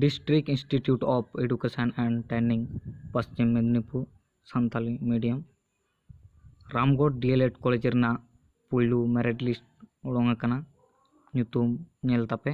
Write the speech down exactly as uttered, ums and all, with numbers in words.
District Institute of Education and Training, Paschim Medinipur, Santali medium᱾ Ramgarh D El Ed college ᱨᱮᱱᱟᱜ ᱯᱩᱭᱞᱩ merit list ᱩᱰᱩᱝ ᱟᱠᱟᱱᱟ, ᱧᱩᱛᱩᱢ ᱧᱮᱞ ᱛᱟᱯᱮ᱾